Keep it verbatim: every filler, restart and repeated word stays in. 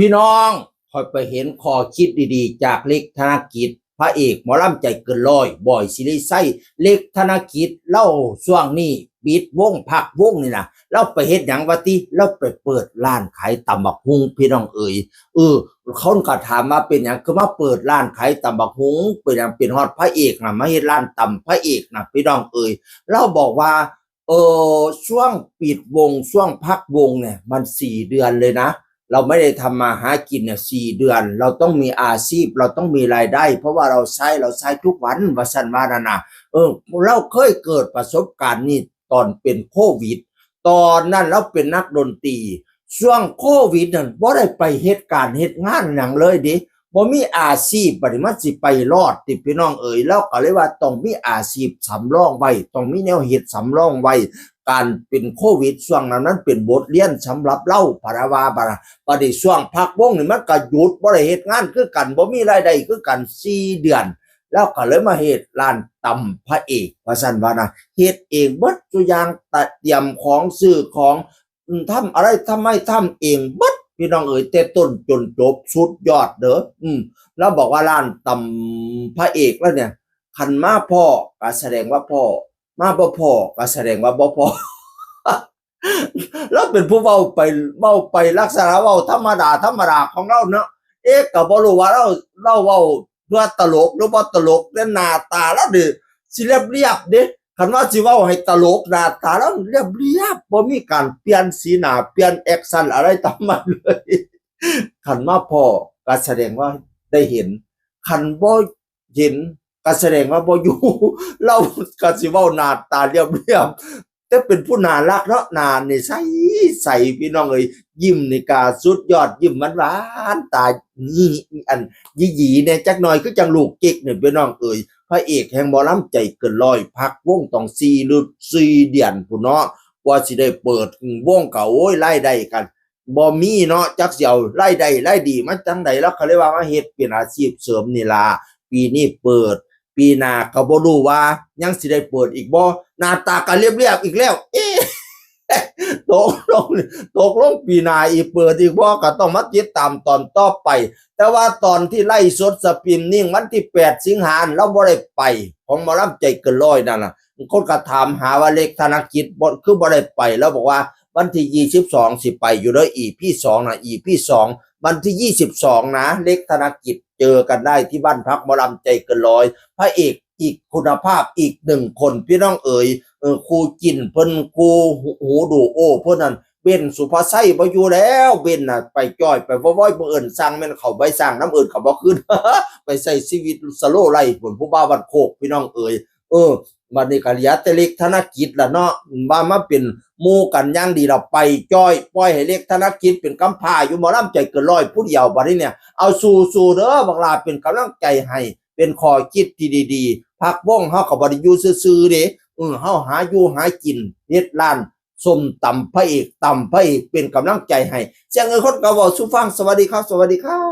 พี่น้อง ข้อยไปเห็นข้อคิดดีๆ จากเล็กธนกิจ พระเอกหมอลำใจเกินร้อย บอยศิริชัย เล็กธนกิจ ลาวช่วงนี้ปิดวงพักวงนี่นะ ลาวไปเฮ็ดหยังวะติ ลาวไปเปิดร้านขายตำบักหุ่ง พี่น้องเอ๋ย เออ คนก็ถามว่าเป็นหยังคือมาเปิดร้านขายตำบักหุ่ง เป็นหยังเป็นฮอดพระเอกนะ มาเฮ็ดร้านตำพระเอกนะ พี่น้องเอ๋ย ลาวบอกว่า เออ ช่วงปิดวง ช่วงพักวงเนี่ย มันสี่เดือนเลยนะ เราไม่ได้ทำมาหากินเนี่ยสี่เดือน เราต้องมีอาชีพ เราต้องมีรายได้ เพราะว่าเราใช้ เราใช้ทุกวัน ว่าซั่นว่านั่นน่ะ เออ ลาวเคยเกิดประสบการณ์นี้ตอนเป็นโควิด ตอนนั้นลาวเป็นนักดนตรี ช่วงโควิดนั่นบ่ได้ไปเฮ็ดการเฮ็ดงานหยังเลยเด้ บ่มีอาชีพ บัดนี้มันสิไปรอดติพี่น้องเอ๋ย ลาวก็เลยว่าต้องมีอาชีพสำรองไว้ ต้องมีแนวเฮ็ดสำรองไว้ การเป็นโควิดช่วงนั้นมันเป็นบทเรียนสำหรับลาว พะนะว่า บัด บัดนี้ช่วงพักวงนี่มันก็หยุด บ่ได้เฮ็ดงานคือกัน บ่มีรายได้คือกัน สี่เดือน ลาวก็เลยมาเฮ็ดร้านตำพระเอก ว่าซั่นว่านะ เฮ็ดเองเบิดซุอย่าง เตรียมของ ซื้อของ อืม ทำอะไรทำไมทำเองเบิด พี่น้องเอ๋ย แต่ต้นจนจบ สุดยอดเด้อ อืม ลาวบอกว่าร้านตำพระเอกลาวเนี่ย คันมาพ้อก็แสดงว่าพ้อ มาบ่พ้อก็แสดงว่าบ่พ้อ ลาวเป็นผู้เว้าไป เว้าไปลักษณะเว้าธรรมดา ธรรมดาของลาวเนาะ เอ๊ะ ก็บ่รู้ว่าลาว ลาวเว้าเพื่อตลกหรือบ่ตลก แต่หน้าตาลาวนี่สิเรียบๆ เด้ คันว่าสิเว้าให้ตลก หน้าตาลาวเรียบๆ บ่มีการเปลี่ยนสีหน้า เปลี่ยนแอคชั่นอะไรตามมาเลย คันมาพ้อก็แสดงว่าได้เห็น คันบ่เห็นก็แสดงว่าบ่อยู่ ลาวก็สิเว้าหน้าตาเรียบๆ แต่เป็นผู้น่ารักเนาะ หน้านี่ใสๆ พี่น้องเอ๋ย ยิ้มนี่ก็สุดยอด ยิ้มหวานๆ ตาหยี อัน หยีๆ แหน่จักหน่อย คือจั่งลูกเก๊กนี่ พี่น้องเอ๋ย พระเอกแห่งหมอลำใจเกินร้อย พักวงต้องสี่ฤดู สี่เดือนพู้นเนาะ กว่าสิได้เปิดวงก็ โอ้ย รายได้กัน บ่มีเนาะ จักสิเอารายได้รายดีมาจั่งใด ลาวก็เลยว่ามาเฮ็ดเป็นอาชีพเสริมนี่ล่ะ ปีนี้เปิด ปีหน้าก็บ่รู้ว่ายังสิได้เปิดอีกบ่ หน้าตาก็เรียบๆ อีกแล้ว เอ๊ะ ตกลง ตกลงปีหน้าอีกเปิดอีกบ่ ก็ต้องมาติดตามตอนต่อไป แต่ว่าตอนที่ไลฟ์สดสตรีมมิ่งวันที่แปดสิงหา ลาวบ่ได้ไป ของหมอลำใจเกินร้อยนั่นน่ะ คนก็ถามหาว่าเล็กธนกิจบ่ คือบ่ได้ไป ลาวบอกว่าวันที่ยี่สิบสองสิไปอยู่เด้อ อีพีสองนะ อีพีสอง วันที่ยี่สิบสองนะ เล็กธนกิจ เจอกันได้ที่บ้านพักหมอลำใจเกินร้อย พระเอกอีกคุณภาพอีกหนึ่งคน พี่น้องเอ๋ย เออ ครูจินเพิ่น ครูหู หูดูโอเพิ่นนั่น เบ้นสุภาชัยบ่อยู่แล้ว เบ้นน่ะไปจ้อยไปว้อยๆ บ่เอิ้นสั่ง แม่นเข้าไปสั่งนำเอิ้นก็บ่คืน ไปใช้ชีวิตสโลว์ไลฟ์พู้น ผู้บ่าวบ้านโคก พี่น้องเอ๋ย เออ บัดนี้ก็เหลือแต่เล็กธนกิจล่ะเนาะ ว่ามาเป็นหมู่กันอย่างดีล่ะ ไปจ้อย ปล่อยให้เล็กธนกิจเป็นกำพร้าอยู่หมอลำใจเกินร้อยผู้เดียว บัดนี้เนี่ย เอาสู้ๆ เด้อ บักหล่าเป็นกำลังใจให้ เป็นข้อคิดที่ดีๆ พักวงเฮาก็บ่ได้อยู่ซื่อๆ เด้ เออ เฮาหาอยู่หากิน เฮ็ดร้านส้มตำพระเอก ตำพระเอก เป็นกำลังใจให้ เสียงเอิ้นคนก็เว้าสู่ฟัง สวัสดีครับ สวัสดีครับ